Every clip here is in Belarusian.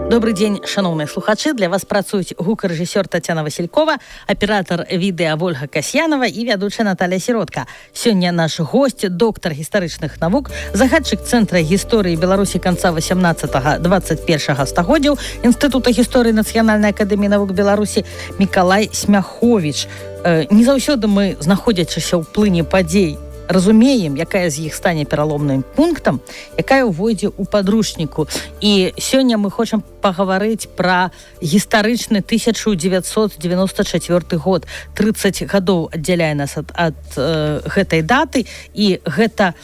Добры дзень, шаноўныя слухачы. Для вас працуюць гукарэжысёр Тацяна Васількова, аператар відэа Вольга Касьянова і вядучая Наталля Сіротка. Сёння наш гость — доктар гістарычных навук, загадчык Цэнтра гісторыі Беларусі канца 18-21 стагоддзяў Інстытута гісторыі Нацыянальнай акадэміі навук Беларусі Мікалай Смяховіч. Не заўсёды мы, знаходзячыся ў плыне падзей, разумеем, якая з іх стане пераломным пунктам, якая ўвойдзе ў падручніку. І сёння мы хочам пагаварыць пра гістарычны 1994 год. 30 гадоў аддзяляе нас ад гэтай даты, і гэта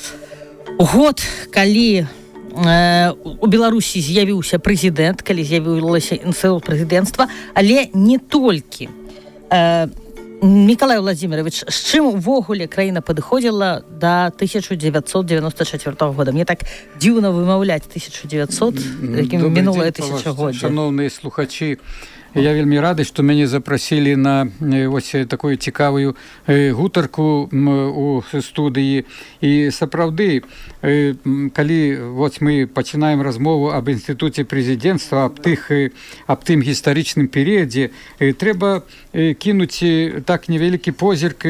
год, калі у Беларусі з'явіўся прэзідэнт, калі з'явілася інстытут прэзідэнцтва, але не толькі. Мікалай Уладзіміравіч, з чым увогуле краіна падыходзіла да 1994 года? Мне так дзіўна вымаўляць 1900, якім мінулае тысячагоддзе. Шаноўныя слухачы, я вельмі рады, што мяне запрасілі на вось такую цікавую гутарку у студыі. І сапраўды, калі вот мы пачынаем размову аб інстытуце прэзідэнцтва, аб тым гістарычным перыядзе, трэба кінуць так невялікі позірк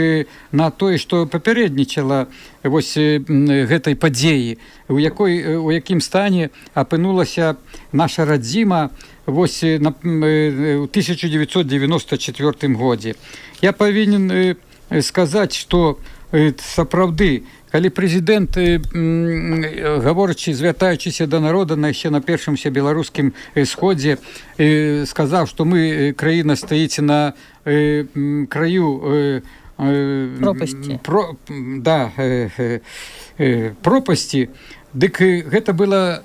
на тое, што папярэднічала вось гэтай падзеі, у якім стане апынулася наша радзіма вось у 1994 годзе. Я павінен сказаць, што сапраўды, калі прэзідэнт, гаворачы, звяртаючыся да народа на яшчэ на першым беларускім сходзе, сказаў, што мы краіна стаіць на краю пропасти. Да, пропасти. Дык гэта было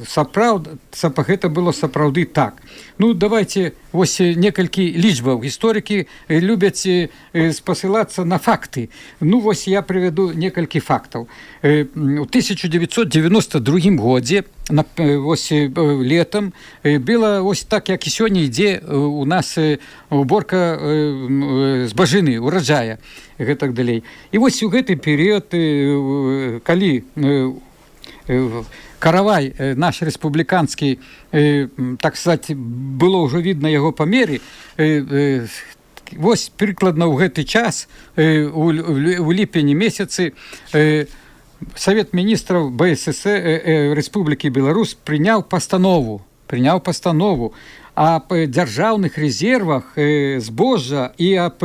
сапраўд гэта было сапраўды так. Ну, давайте вось некалькі лічбаў. Гісторыкі любяць спасылацца на факты. Ну вось я прывяду некалькі фактаў. У 1992 годзе вось летом было ось так, як і сёння ідзе у нас уборка збажыны, ураджая, гэтак далей. І вось у гэты перыяд, калі каравай наш рэспубліканскі, так сказать, было ўжо відно яго памеры, вось прыкладна ў гэты час, у ліпені месяцы, Совет міністраў БСС Рэспублікі Беларусь прыняў пастанову аб дзяржаўных рэзервах збожжа і аб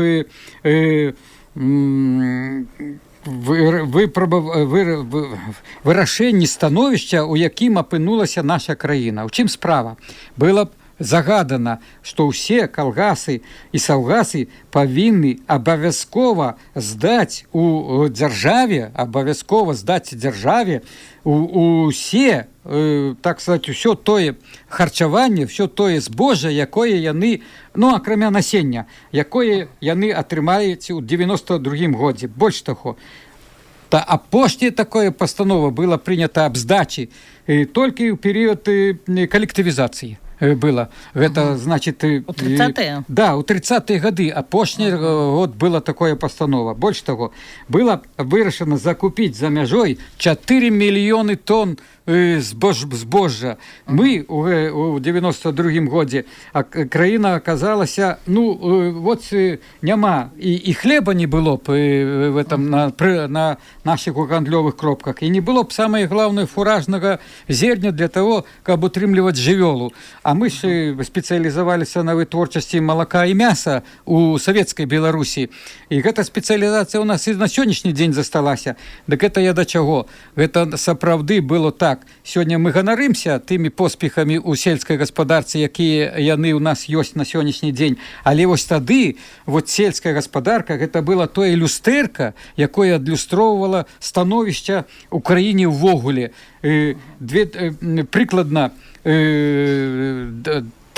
вырашэнні становішча, у якім апынулася наша краіна. У чым справа? Было б загадана, што ўсе калгасы і саўгасы павінны абавязкова здаць у дзяржаве, абавязкова здаць дзяржаве усе, так сказать, усё тое харчаванне, все тое збожжа, якое яны, ну, акрамя насення, якое яны атрымаюць у 92 годзе. Больш таго, та апошняя такая пастанова была прынята аб здачы толькі ў перыяд калектывізацыі было. Гэта значит У 30-е? Да, у 30-е гады апошні год была такая пастанова. Больш таго, было вырашана закупіць за мяжой 4 мільёны тонн збожжа. Мы у 92 годзе, а краіна аказалася, ну, вот няма і хлеба не было б в этом на наших гандлёвых кропках, і не было б, самое главное, фуражнага зерня для того, каб утрымліваць жывёлу. А мы ж спецыялізаваліся на вытворчасці малака і мяса у савецкай Беларусі, і гэта спецыялізацыя у нас і на сённяшні дзень засталася. Дык это я да чаго? Гэта сапраўды было так. Сёння мы ганарымся тымі поспехамі ў сельскай гаспадарцы, якія яны ў нас ёсць на сённяшні дзень, але вось тады вот сельская гаспадарка — гэта было тое люстэрка, якое адлюстроўвала становішча ў краіне ўвогуле. Прыкладна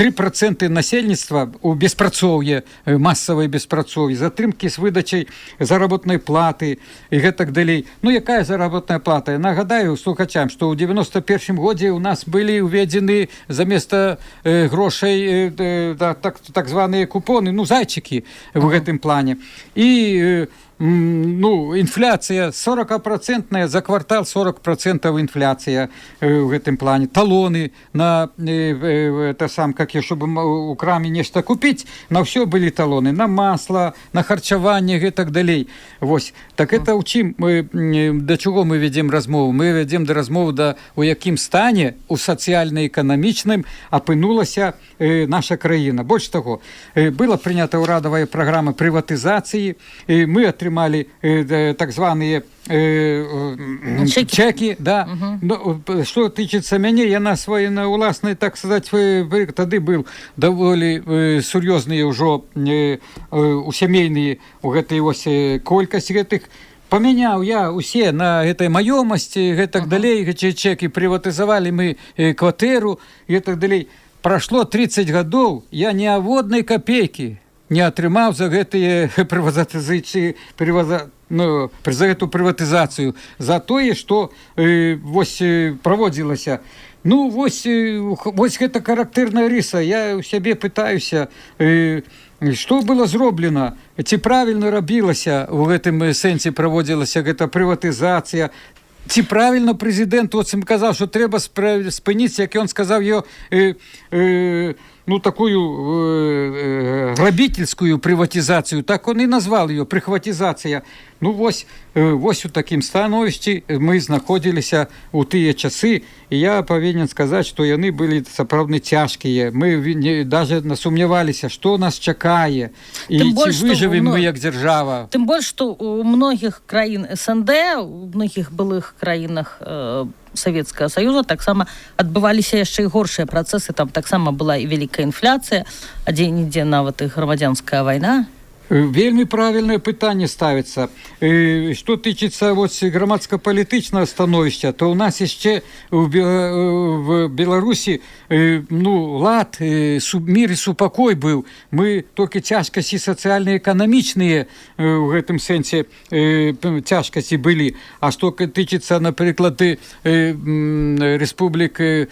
3% насельніцтва у беспрацоўе, масавае беспрацоўе, затрымкі з выдачай заработнай платы і гэтак далей. Ну, якая заработная плата? Я нагадаю слухачам, што ў 91 годзе у нас былі ўведзены заместа грошай да, так званыя купоны, ну, зайчыкі в гэтым плане. І Ну, інфляцыя 40-процентная за квартал, 40% інфляцыя в гэтым плане, талоны на это сам, как я, чтобы у краме нешта купіць, на ўсё былі талоны, на масла, на харчаванне, гэтак далей. Вось так. Это ў чым мы, да чаго мы вядзем размову? Мы вядзем да размову, да у якім стане у сацыяльна-эканамічным апынулася наша краіна. Больш таго, была прынята ўрадавая праграма прыватызацыі, мы атрымалі так званыя чеки. Чеки, да. Ну, что тычыцца мяне, я на свой, на уласны, так сказать, тады был даволі сур'ёзныя ўжо у сямейныя у гэтай вось колькасць гэтых, памяняў я усе на гэтай маёмасці, гэтак далей, гэты чекі, прыватызавалі мы кватэру і так далей. Прошло 30 гадоў, я ні аводнай копейкі не атрымаў за гэтыя прыватызацыі, ну, за гэту прыватызацыю, за тое, што вось праводзілася. Ну вось, вось гэта характэрная рыса. Я ў сябе пытаюся, што было зроблена, ці правільна рабілася у гэтым сэнсе, праводзілася гэта прыватызацыя, ці правільна прэзідэнт оцім казаў, што трэба спыніць, як ён сказаў, ее ну, такую грабительскую прыватызацыю, так он і назвал ее, прихватизация. Ну вось, вось у такім становішчы мы знаходзіліся ў тыя часы, і я павінен сказаць, што яны былі сапраўдны цяжкія. Мы не, даже насумняваліся, што нас чакае і Тым ці больш, што, выжывем ну, мы як дзяржава. Тым больш, што у многіх краін СНД, у многіх былых краінах Савецкага Саюза таксама адбываліся яшчэ і горшыя працэсы. Там таксама была і вялікая інфляцыя, а дзе-нідзе нават і грамадзянская вайна. Вельмі правільнае пытанне ставіцца. Што тычыцца вось грамадска-палітычнага становішча, то ў нас яшчэ в Беларусі ну, лад, мір і супакой быў. Мы толькі цяжкасці сацыяльна-эканамічныя ў гэтым сэнсе цяжкасці былі. А што тычыцца, напрыклад, рэспублік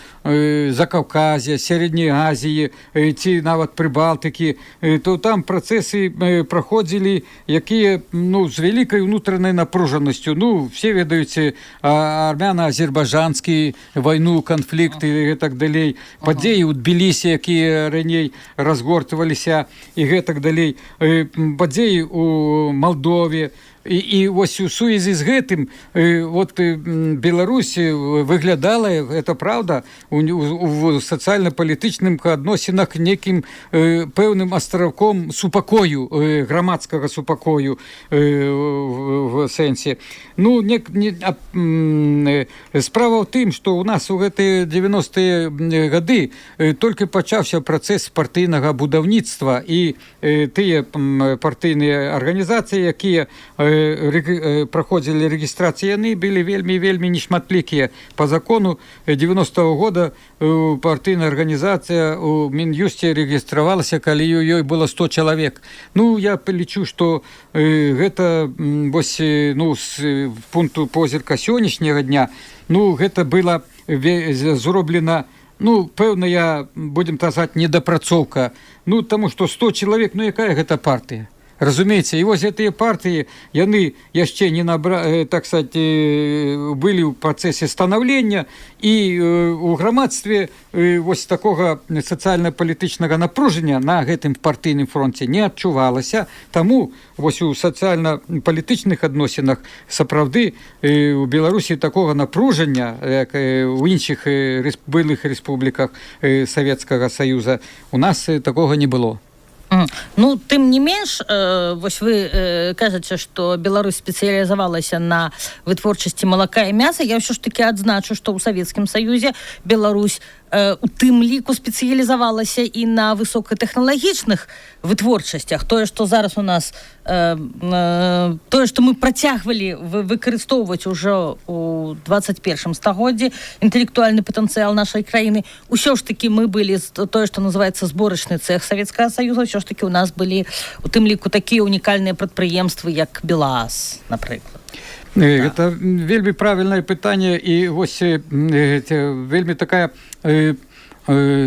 Закаўказя, Сярэдняй Азіі ці нават Прыбалтыкі, то там працэсы праходзілі, якія, ну, з вялікай унутранай напружанасцю. Ну, все ведаюць армяна-азербайджанскі вайну, канфлікты і так далей, падзеі ў Тбілісі, якія раней разгортваліся, і гэтак далей, падзеі у Малдове. І вось у сувязі з гэтым вот Беларусь выглядала, это правда, у сацыяльна-палітычным адносінах некім пэўным астравком супакою, грамадскага супакою в сэнсе. Ну, не, а, справа ў тым, што ў нас у гэтыя 90-е гады толькі пачаўся працэс партыйнага будаўніцтва, і тыя партыйныя арганізацыі, якія праходзілі рэгістрацыі, яны былі вельмі, вельмі нешматлікія. По закону 90-го года партыйная арганізацыя у Мін'юсце рэгістравалася, калі у ёй было 100 чалавек. Ну, я лічу, што гэта вось ну, з пункту позірка сённяшняга дня, ну, гэта было зроблена, ну, пэўная, будем казаць, недапрацоўка. Ну, таму што 100 чалавек, ну, якая гэта партыя? Разумееце, і вось гэтыя партыі, яны яшчэ не набра, так сказать, былі ў працэсе станаўлення, і у грамадстве вось такога сацыяльна-палітычнага напружання на гэтым партыйным фронце не адчувалася. Таму вось у сацыяльна-палітычных адносінах сапраўды у Беларусі такога напружання, як у іншых былых рэспубліках Савецкага Саюза, у нас такога не было. Ну, тым не менш, вось вы кажаце, што Беларусь спецыялізавалася на вытворчасці малака і мяса. Я ўсё ж таки адзначу, што ў Савецкім Саюзе Беларусь у тым ліку спецыялізавалася і на высокатэхналагічных вытворчасцях. Тое, што зараз у нас тое, што мы працягвалі выкарыстоўваць ужо у 21 стагоддзі інтэлектуальны патэнцыял нашай краіны, ўсё ж таки мы былі тое, што называется сборочный цех Савецкага Саюза, ўсё ж таки у нас былі у тым ліку такія унікальныя прадпрыемствы, як БелАЗ, напрыклад. Это вельмі правільнае пытанне, і вось вельмі такая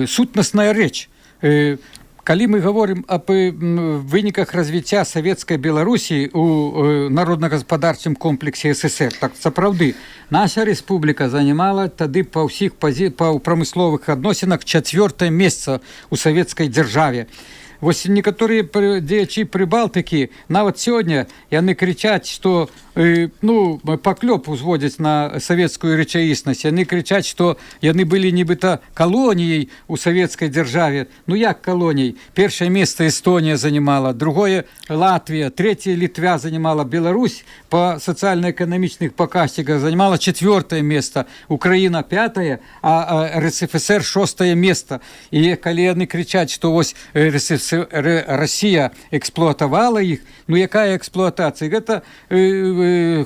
сутнасная рэч. Калі мы говорим об выніках развіцця савецкай Беларусі у народна-гаспадарчым комплексе СССР, так сапраўды наша рэспубліка занимала тады па ўсіх па прамысловых адносінах чацвёртае месца у савецкай дзяржаве. Вось некаторыя дзеячы Прыбалтыкі нават сёння яны крычаць, што ну, паклёп узводзяць на савецкую рэчаіснасць. Яны крычаць, што яны былі нібыта калоніяй у савецкай дзяржаве. Ну як калоніяй? Першае месца Эстонія занимала, другое Латвія, третье Літва занимала. Беларусь по сацыяльна-эканамічных паказчыках занимала четвертое место, Украина пятое, а РСФСР шостае место. І калі яны крычаць, што вось РСФСР, Россия эксплуатавала іх, ну якая эксплуатацыя? Гэта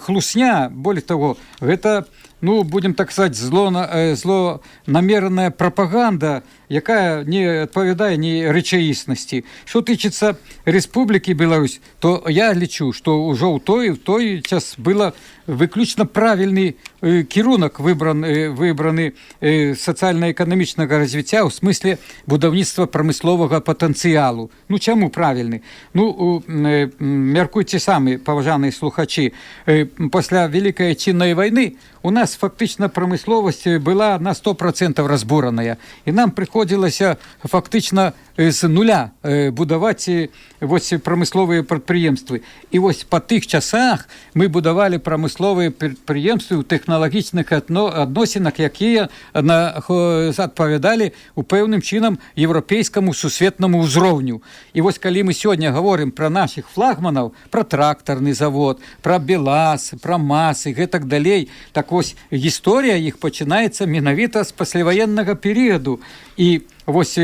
хлусня. Более того, гэта, ну, будем так сказать, зло намеранная прапаганда, якая не адпавядае ні рэчаіснасці. Что тычыцца Рэспублікі Беларусь, то я лічу, что ўжо ў той час было выключна правільны кірунак выбраны сацыяльна-эканамічнага развіцця ў смысле будаўніцтва прамысловага патэнцыялу. Ну чаму правільны? Ну, мяркуйце самі, паважаныя слухачы, пасля Вялікай Айчыннай вайны у нас фактычна прамысловасць была на 100% разбураная, і нам прыходзілася фактычна з нуля будаваць вось прамысловыя прадпрыемствы. І вось па тых часах мы будавалі прамысловыя прадпрыемствы ў тэхналагічных адносінах, якія адпавядалі у пэўным чынам еўрапейскаму сусветнаму ўзроўню. І вось калі мы сёння говорим пра наших флагманаў, пра трактарны завод, пра БелАЗ, пра МАЗ і гэтак далей, так вось гісторыя іх пачынаецца менавіта з пасляваеннага перыяду. І вось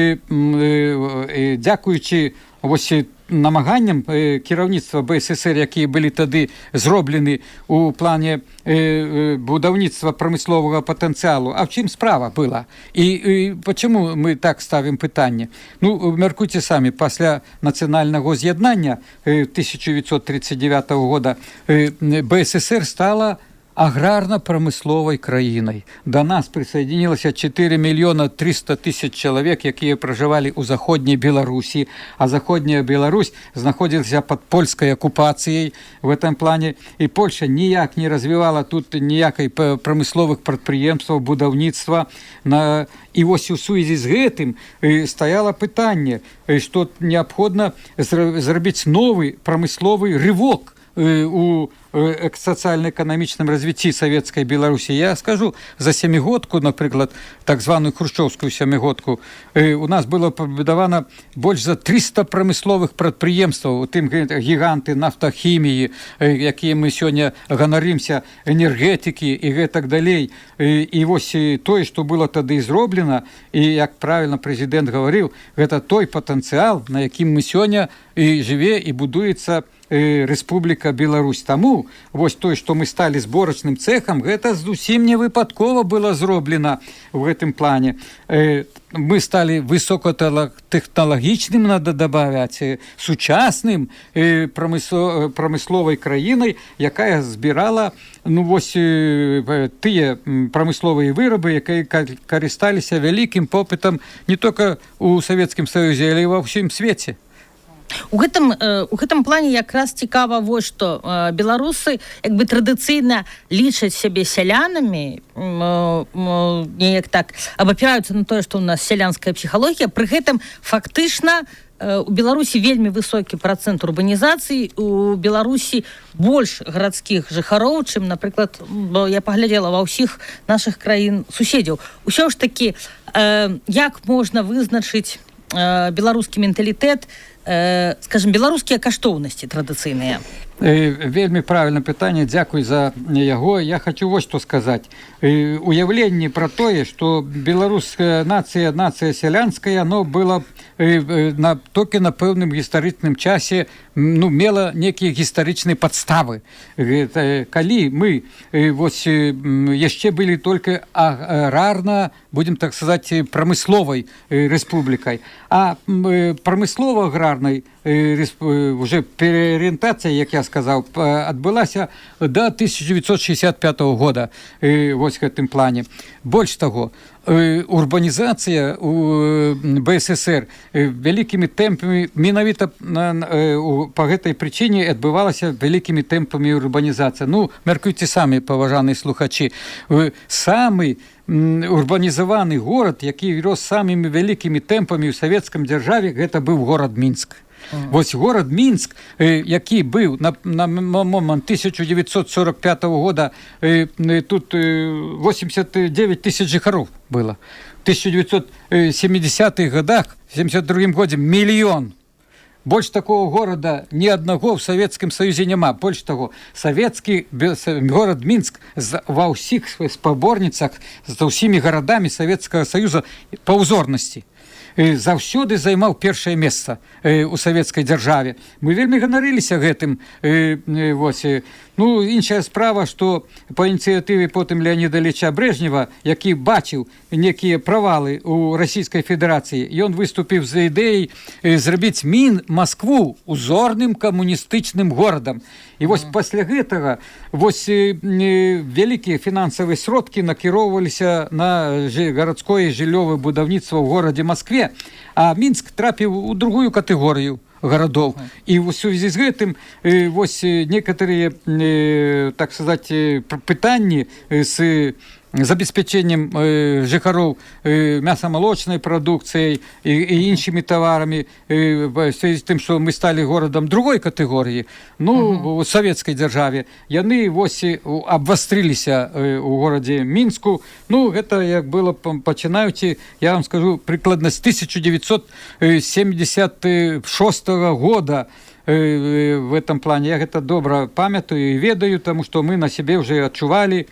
дзякуючы вось намаганням кіраўніцтва БССР, якія былі тады зроблены у плане будаўніцтва прамысловага патэнцыялу. А в чым справа была і почему мы так ставім пытанне? Ну, мяркуйце самі: пасля нацыянальнага з'яднання 1939 года БССР стала аграрна-прамысловай краінай. Да нас присоединилася 4 мільёна 300 тысяч чалавек, якія пражывалі ў заходняй Беларусі, а заходняя Беларусь знаходзілася под польскай акупацыяй в этом плане, і Польша ніяк не развівала тут ніякай прамысловых прадпрыемстваў, будаўніцтва на. І вось у сувязі з гэтым стаяла пытанне, што неабходна зрабіць новы прамысловы рывок у сацыяльна-эканамічным развіцці савецкай Беларусі. Я скажу, за сямігодку, напрыклад, так званую хрушчоўскую сямігодку, у нас было пабудавана больш за 300 прамысловых прадпрыемстваў, у тым гіганты нафтахіміі, якія мы сёння ганарымся, энергетыкі і гэтак далей. І вось тое, што было тады зроблена, і як правильно прэзідэнт гаварыў, гэта той патэнцыял, на якім мы сёння і жыве і будуецца Рэспубліка Беларусь. Таму вось тое, што мы сталі зборачным цехам, гэта зусім не выпадкова было зроблена в гэтым плане. Мы сталі высокатэхналагічным, надо добавять, сучасным прамысловай краінай, якая збірала, ну вось, тыя прамысловыя вырабы, якія карысталіся вялікім попытам не только у Савецкім Саюзе, але і ва ўсім свеце. У гэтым плане якраз цікава вось што: беларусы як бы традыцыйна лічаць сябе сялянамі, неяк так абапіраюцца на тое, што у нас сялянская псіхалогія. Пры гэтым фактычна у Беларусі вельмі высокі працэнт урбанізацыі, у Беларусі больш гарадскіх жыхароў, чым, напрыклад, бо я паглядзела, ва ўсіх нашых краін суседзяў. Усё ж такі як можна вызначыць беларускі менталітэт, скажем, беларускія каштоўнасці традыцыйныя? Вельмі правільна пытанне, дзякуй за яго. Я хочу вось што сказаць. Уяўленне пра тое, што беларуская нацыя — нацыя сялянская, оно было толькі на пэўным гістарычным часе, ну, мела некія гістарычныя падставы. Гэта, калі мы вось яшчэ былі только аграрна, будем так сказать, прамысловай рэспублікай, а прамыслова аграрная это зусім розныя рэчы. аграрнай уже переарыентацыя, як я сказаў, адбылася до 1965 года вось гэтым плане. Больш таго, урбанізацыя у БССР вялікімі тэмпамі менавіта па гэтай прычыне адбывалася, вялікімі тэмпамі урбанізацыя. Ну, мяркуйце самі, паважаныя слухачы, самы урбанізаваны горад, які рос самымі вялікімі тэмпамі ў савецкам дзяржаве, гэта быў горад Мінск. Вось горад Мінск, які быў на момант 1945 года, тут 89 тысяч жыхароў было. В 1970-х годах, в 72 годзе мільён. Больш такого города ні аднаго в Савецкім Саюзе няма. Больш таго, савецкі горад Мінск ва ўсіх спаборніцах з ўсімі гарадамі Савецкага Саюза па ўзорнасці заўсёды займаў першае месца у савецкай дзяржаве. Мы вельмі ганарыліся гэтым. Вось. Ну, іншая справа, што па ініцыятыве потым Леоніда Ільіча Брэжнева, які бачыў некія правалы у Расійскай Федэрацыі, ён выступіў з ідэяй зрабіць Москву узорным камуністычным горадам. І вось пасля гэтага вось вялікія фінансавыя сродкі накіроўваліся на гарадское жыллёвае будаўніцтва ў горадзе Маскве, а Мінск трапіў у другую катэгорыю гарадоў. І ў сувязі з гэтым вось некаторыя, так сказать, пытанні з забеспячэннем жыхароў мясамалочнай прадукцыяй і іншымі таварамі, в связи з тым, што мы сталі горадам другой катэгорыі, ну, у савецкай дзяржаве, яны вось абвастрыліся у горадзе Мінску. Ну, гэта як было, пачынаючы, я вам скажу, прыкладна з 1976 года в этом плане. Я гэта добра памятаю і ведаю, таму што мы на сябе уже адчувалі.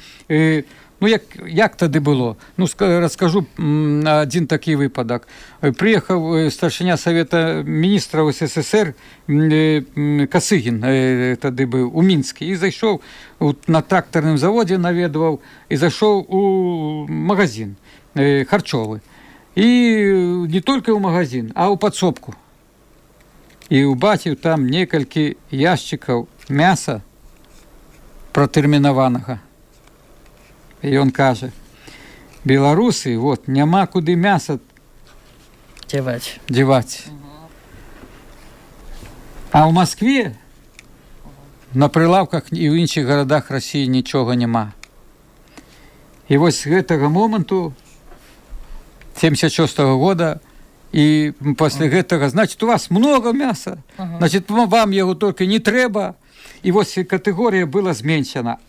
Ну, як тады было? Ну, раскажу адзін такі выпадак. Прыехаў старшыня Савета міністраў СССР Касыгін, тады быў у Мінске, і зайшоў на трактарным заводзе наведваў і зайшоў у магазин харчовы. І не только ў магазин, а ў падсобку. І ўбачыў там некалькі яшчыкаў мяса пратэрмінаванага. І ён кажа: «Беларусы, вот, няма куды мяса дзяваць. Дзеваць. А ў Маскве на прылаўках і ў іншых гарадах Расіі нічога няма». І вось з гэтага моманту 76-го года і пасля гэтага, значит, у вас много мяса, значит, вам яго только не трэба. І вось катэгорыя была зменшана.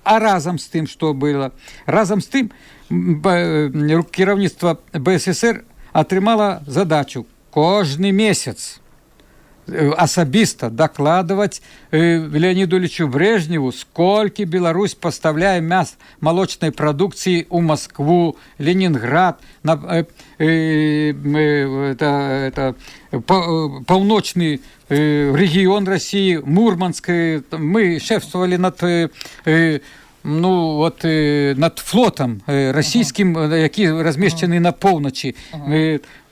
А разам з тым, што было? Разам з тым кіраўніцтва БССР атрымала задачу кожны месяц асабіста дакладваць Леоніду Ільічу Брэжневу, сколькі Беларусь пастаўляе мяс малочнай прадукцыі ў Москву, Ленинград, на, это, паўночны рэгіён России, Мурманск. Там мы шефствовали над ну, вот, над флотам расійскім, які размешчаны на поўначы,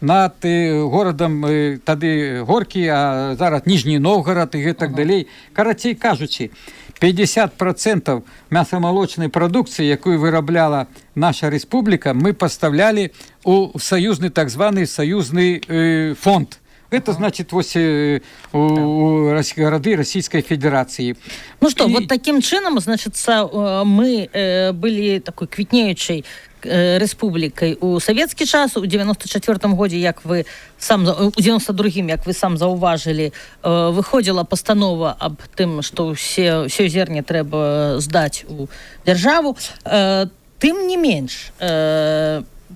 над горадам тады Горкі, а зараз Ніжні Новгород і гэтак далей. Карацей кажучы, 50% мясамалочнай прадукцыі, якую вырабляла наша рэспубліка, мы пастаўлялі у саюзны, так званы саюзны фонд. Это значит, вось у гарады Расійскай Федэрацыі. Ну что, вот таким чынам, значится, мы былі такой квітнеючай рэспублікай у савецкі час. У 94 годзе, як вы сам у 92, як вы сам заўважылі, выходзіла пастанова аб тым, што ўсё зерне трэба здаць у дзяржаву. Тым не менш,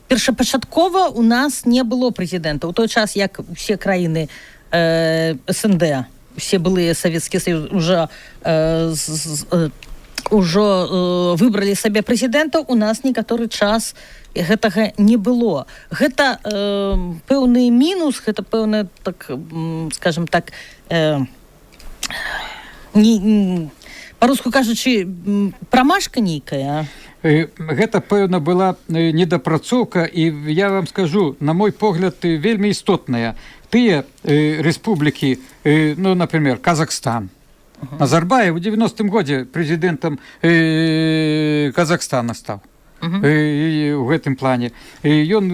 першапачаткова у нас не было прэзідэнта у той час, як усе краіны СНД, усе былыя Савецкі Саюз уже ўжо выбралі сабе прэзідэнта, у нас некаторы час гэтага не было. Гэта пэўны мінус, гэта пэўна, так скажем так, не, Па-руску кажучы, прамашка нейкая. Гэта, пэўна, была недапрацоўка, і я вам скажу, на мой погляд, вельмі істотная. Тыя рэспублікі, ну, например, Казахстан. Назарбаев у 90-м годзе прэзідэнтам Казахстана стаў. І ў гэтым плане ён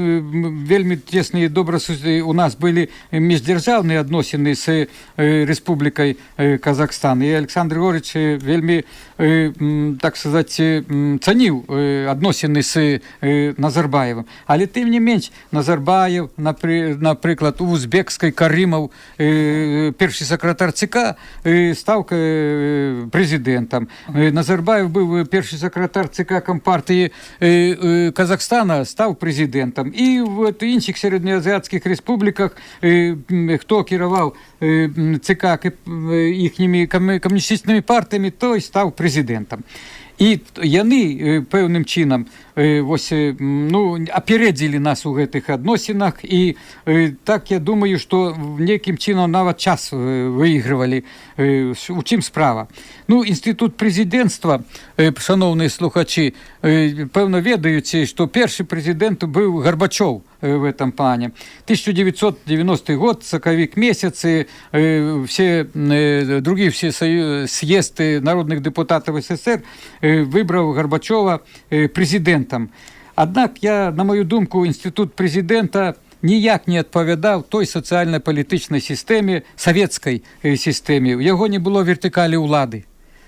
вельмі цесныя, добра у нас былі міждзяржаўныя адносіны з Рэспублікай Казахстан, і Александр Григорьевич вельмі, так сказать, цаніў адносіны з Назарбаевым. Але тым не менш Назарбаев, напрыклад, у узбекскай Карымаў, першы сакратар ЦК, стаў прэзідэнтам. Назарбаев быў першы сакратар ЦК Кампартыі Казахстана, стаў прэзідэнтам. І в іншых сярэднеазіяцкіх рэспубліках, хто кіраваў ЦК іхнімі камуністычнымі партыямі, той стаў прэзідэнтам. І яны пэўным чынам вось, ну, апярэдзілі нас у гэтых адносінах, і так я думаю, што нейкім чынам нават час выйгравалі. У чым справа? Ну, інстытут прэзідэнцтва, шаноўныя слухачы, пэўна, ведаюць, што першы прэзідэнт быў Гарбачоў в этом плане. 1990 год, сакавік месяцы, все другие все съезд народных депутатов СССР выбраў Горбачева президентом. Аднак я, на мою думку, інстытут прэзідэнта ніяк не адпавядаў той сацыяльна-палітычнай сістэме, савецкай сістэме. У яго не было вертыкалі ўлады.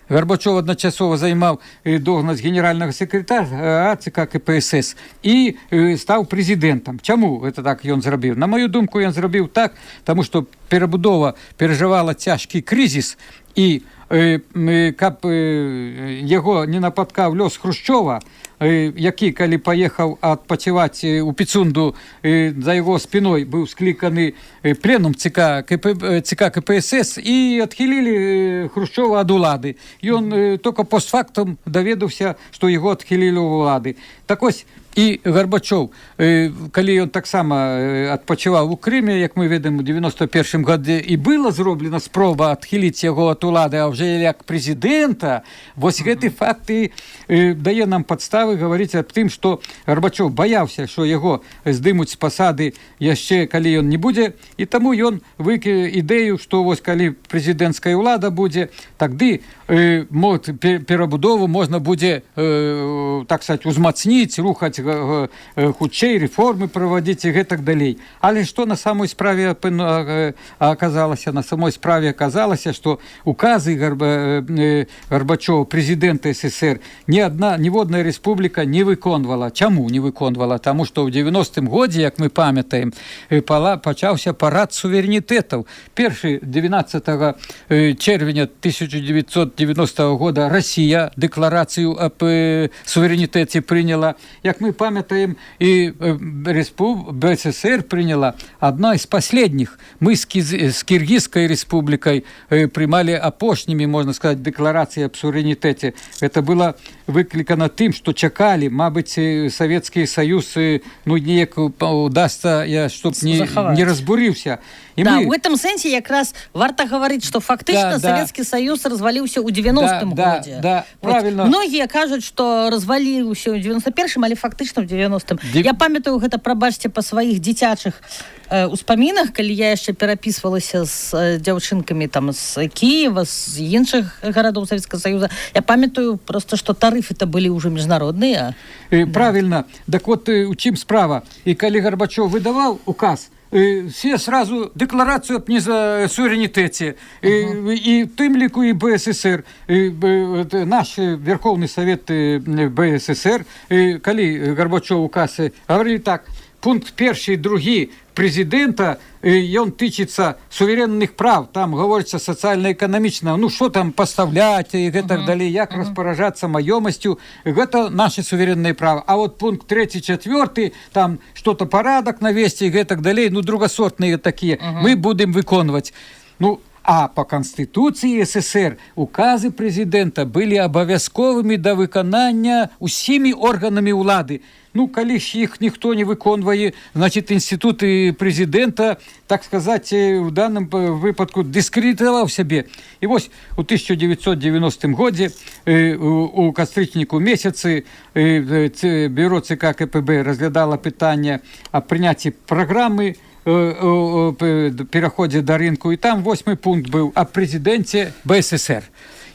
Гарбачоў адначасова займаў должнасць генеральнага секретара ЦК КПСС і стаў прэзідэнтам. Чаму это так ён зрабіў? На мою думку, ён зрабіў так, таму што перабудова перажывала цяжкі крызіс, і каб яго не напаткаў лёс Хрушчова, які, калі паехаў адпачываць у Піцунду, за яго спиной быў скліканы пленум ЦК КПСС, і адхілілі Хрушчова ад улады. Ён только постфактум даведаўся, што яго адхілілі ў улады. Так ось, і Гарбачоў, калі ён таксама адпачываў у Крыме, як мы ведаем, у 91 годзе і была зроблена спроба адхіліць яго ад улады, а ўжо як прэзідэнта. Вось гэты факт і дае нам падставы гаварыць аб тым, што Гарбачоў баяўся, што яго здымуць з пасады, яшчэ калі ён не будзе, і таму ён выкі ідэю, што вось калі прэзідэнцкая ўлада будзе, тады перабудову можна будзе, так сказать, узмацніць, рухаць хутчэй, рэформы правадзіць і гэтак далей. Але што на самой справе аказалася? На самой справе аказалася, што указы Гарбачова, прэзідэнта СССР, ні адна, ніводная рэспубліка не выконвала. Чаму не выконвала? Таму што ў 90-м годзе, як мы памятаем, пачаўся парад суверэнітэтаў. Першы 12 чэрвеня 1990 года Расія дэкларацыю аб суверэнітэце прыняла. Як мы памятаем, і БССР прыняла одна из последних. Мы з Киргизской республикой прымалі апошнімі, можно сказать, дэкларацыі аб суверэнітэце. Это было выклікана тым, што чакалі, мабыць, Савецкі Саюз, ну, неяк удасца, я, чтоб Захаваць. не разбурыўся. І Да, мы у гэтым сэнсе якраз варта гаварыць, што фактычна Савецкі Саюз разваліўся ў 90-м годзе. Да, Вот правильно. Многія кажуць, што разваліўся ў 91-м, але фактычна ў 90-м. Я памятаю гэта, прабачце, па сваіх дзіцячых успамінах, калі я яшчэ перапісвалася з дзяўчынкамі там з Кіева, з іншых гарадоў Савецкага Саюза. Я памятаю просто, што тарыфы-то былі ўжо міжнародныя. Правильно. Так вот, у чым справа? І калі Горбачев выдаваў указ, все сразу декларацию об суверенитете, і тым ліку і БССР, вот, наш Верховный Совет БССР, калі Горбачев указ, говорили так: пункт першы, другі прэзідэнта, ён тычыцца суверенных прав, там говорится сацыяльна-эканамічна, ну, что там поставлять і гэтак далей, як распараджацца маёмасцю, гэта наши суверенные права. А вот пункт третий, четвертый, там что-то порядок навесці і гэтак далей, ну, другасортныя такія, мы будем выконваць. Ну, а по Конституцыі СССР указы прэзідэнта былі абавязковымі да выканання усімі органамі ўлады. Ну, калі ж іх ніхто не выконвае, значит, інстытут прэзідэнта, так сказать, у данным выпадку дыскрэдытаваў сябе. І вось у 1990 годзе у кастрычніку месяцы бюро ЦК КПБ разглядала пытанне аб прыняцці праграмы пераходзе да рынку, і там восьмы пункт быў аб прэзідэнце БССР.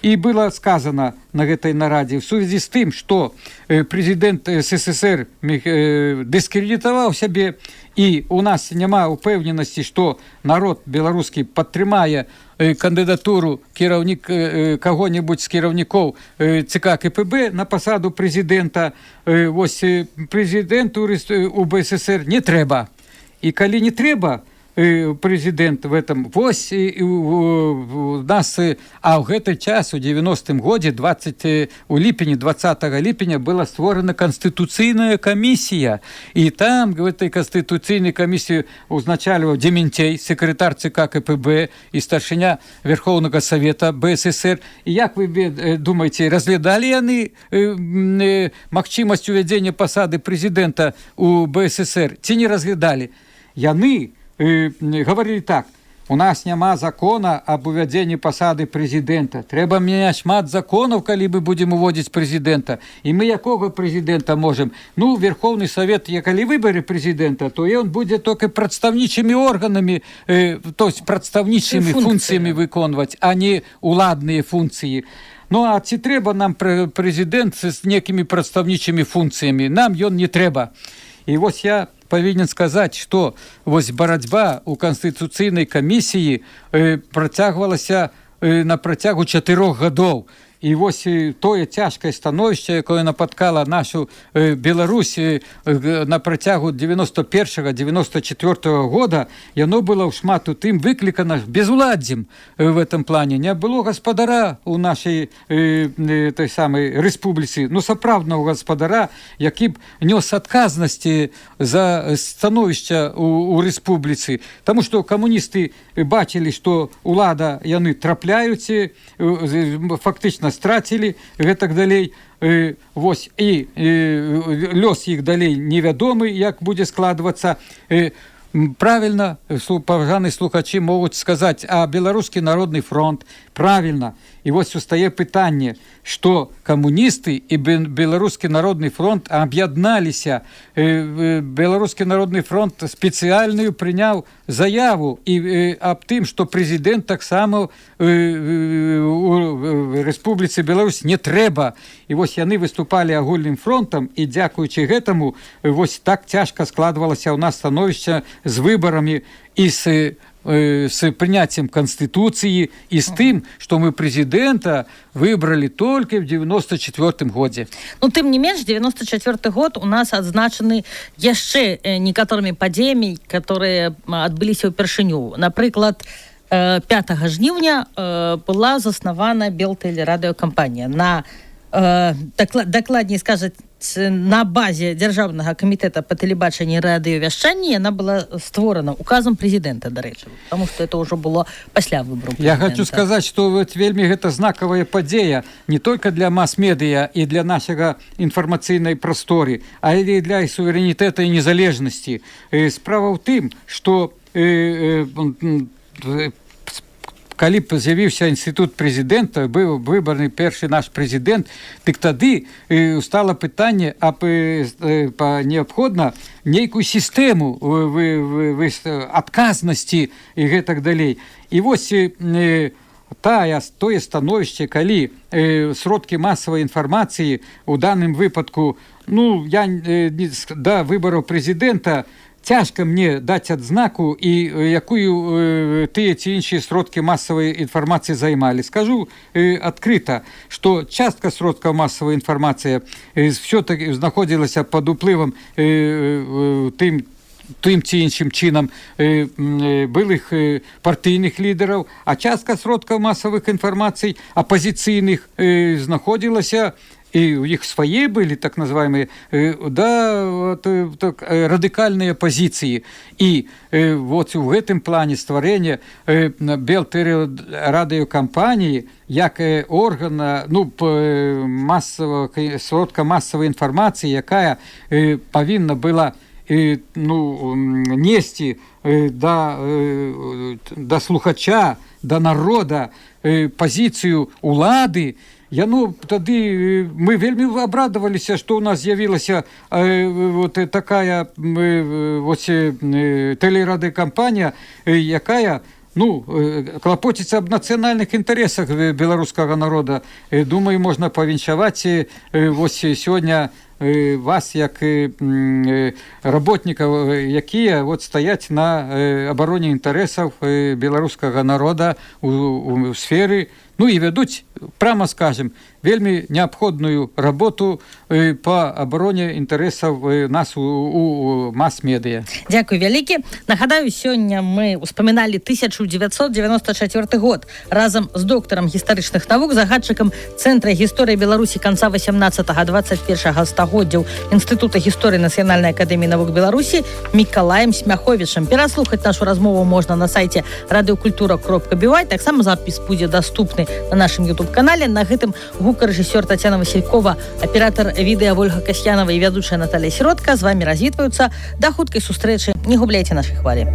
І было сказано на гэтай нарадзе: в сувязі з тым, што прэзідэнт СССР дыскрэдытаваў сябе і у нас няма упэўненасці, што народ беларускі падтрымае кандыдатуру кіраўнік каго-небудзь з кіраўнікоў ЦК КПБ на пасаду прэзідэнта, вось прэзідэнту у БССР не трэба. І калі не трэба прэзідэнт в этом, вось і у нас, а ў гэты час, у 90-м годзе, 20 у ліпені, 20 ліпеня была створана канстытуцыйная камісія, і там, в этой канстытуцыйнай камісіі, узначальваў Дементей, секретар ЦК КПБ і старшыня Верховного Совета БССР. І як вы думаеце, разглядалі яны магчымасць увядзення пасады прэзідэнта у БССР ці не разглядалі? Яны гаварылі так: у нас няма закона аб увядзенні пасады прэзідэнта, трэба мяняць шмат законаў, калі мы будзем уводзіць прэзідэнта, і мы якога прэзідэнта можем? Ну, Верховный Совет я калі выбары прэзідэнта, то ён будзе только прадстаўнічымі органамі, то есть прадстаўнічымі функцыямі функцыямі выконваць, а не уладныя функцыі. Ну а ці трэба нам прэзідэнт з некімі прадстаўнічымі функцыямі? Нам ён не трэба. І вось я павінен сказаць, што вось барацьба у канстытуцыйнай камісіі працягвалася на працягу 4 гадоў. І вось тое цяжкае становішча, якое напаткала нашу Беларусь на працягу 91 94 года, яно было ў шмат у тым выклікана безуладдзем в этом плане. Не было гаспадара у нашай той самай рэспубліцы, ну, сапраўднага гаспадара, які б нёс адказнасці за становішча у рэспубліцы. Таму што камуністы бачылі, што улада яны трапляюць, фактычна страцілі, гэтак далей. Вось і лёс іх далей невядомы, як будзе складвацца. Правильно, паважаны слухачы могуць сказаць: «А Беларускі народны фронт?» Правильно. І вось устае пытанне, што камуністы і Беларускі народны фронт аб'ядналіся. Беларускі народны фронт спецыяльную прыняў заяву і аб тым, што прэзідэнт таксама у Рэспубліцы Беларусь не трэба. І вось яны выступалі агульным фронтам, і дзякуючы гэтаму вось так цяжка складвалася ў нас становішча з выбарамі і з прыняццем канстытуцыі, і з тым, што мы прэзідэнта выбралі толькі в 94 годзе. Ну, тым не менш, 94 год у нас адзначаны яшчэ некаторымі падзеямі, которые адбыліся ўпершыню. Напрыклад, 5 жніўня была заснавана Белтэлерадыёкампанія на дакладней сказаць, на базе Дзяржаўнага камітэта па тэлебачанні, радыёвяшчанні. Яна была створана указам прэзідэнта, дарэчы, потому что это ўжо было пасля выбору. Я хочу сказаць, что вот вельмі гэта знакавая падзея не только для мас-медыа і для нашага інфармацыйнай прасторы, але і для суверэнітэта і незалежнасці. Справа ў тым, что калі б з'явіўся інстытут прэзідэнта, быў выбарны першы наш прэзідэнт, дык тады стала пытанне аб па неабходна нейкую сістэму адказнасці і гэтак далей. І вось тая тое становішча, калі сродкі масавай інфармацыі у данным выпадку, ну, я да выбараў прэзідэнта цяжка мне даць адзнаку і якую тыя ці іншыя сродкі масавай інфармацыі займалі. Скажу адкрыта, што частка сродкаў масавай інфармацыі все-таки знаходзілася пад уплывам тым ці іншым чынам былых партыйных лідараў, а частка сродкаў масавых інфармацый апазіцыйных знаходзілася І у іх свае былі так называемые, да, вот, так, радыкальныя пазіцыі. І вот у гэтым плане стварэння Белтэлерадыёкампаніі як органа, ну, масавага сродка масавай інфармацыі, якая павінна была, ну, несці да слухача, да народа пазіцыю улады, яно тады мы вельмі абрадаваліся, што ў нас з'явілася вот такая вот тэлерадыёкампанія, якая, ну, клапоціцца аб нацыянальных інтарэсах беларускага народа. Думаю, можна павіншаваць вось сёння вас як работнікаў, якія вот стаяць на абароне інтарэсаў беларускага народа у сферы, ну, і вядуць, прямо скажем, вельмі неабходную работу по абароне інтарэсаў нас у мас-медыа. Дзякуй вялікі. Нагадаю, сёння мы успаміналі 1994 год разам з доктарам гістарычных навук, загадчыкам Цэнтра гісторыі Беларусі канца 18 21 стагоддзяў Інстытута гісторыі Нацыянальнай акадэміі навук Беларусі Мікалаем Смяховічам. Пераслухаць нашу размову можна на сайце радыёкультура.бай. Таксама запіс будзе даступны на нашым YouTube канале. На гэтым гукарэжысёр Таццяна Васількова, аператор відэа Вольга Касьянова і вядучая Наталля Сіротка з вами развітваюцца. Да хуткай сустрэчы, не губляйце нашай хвалі.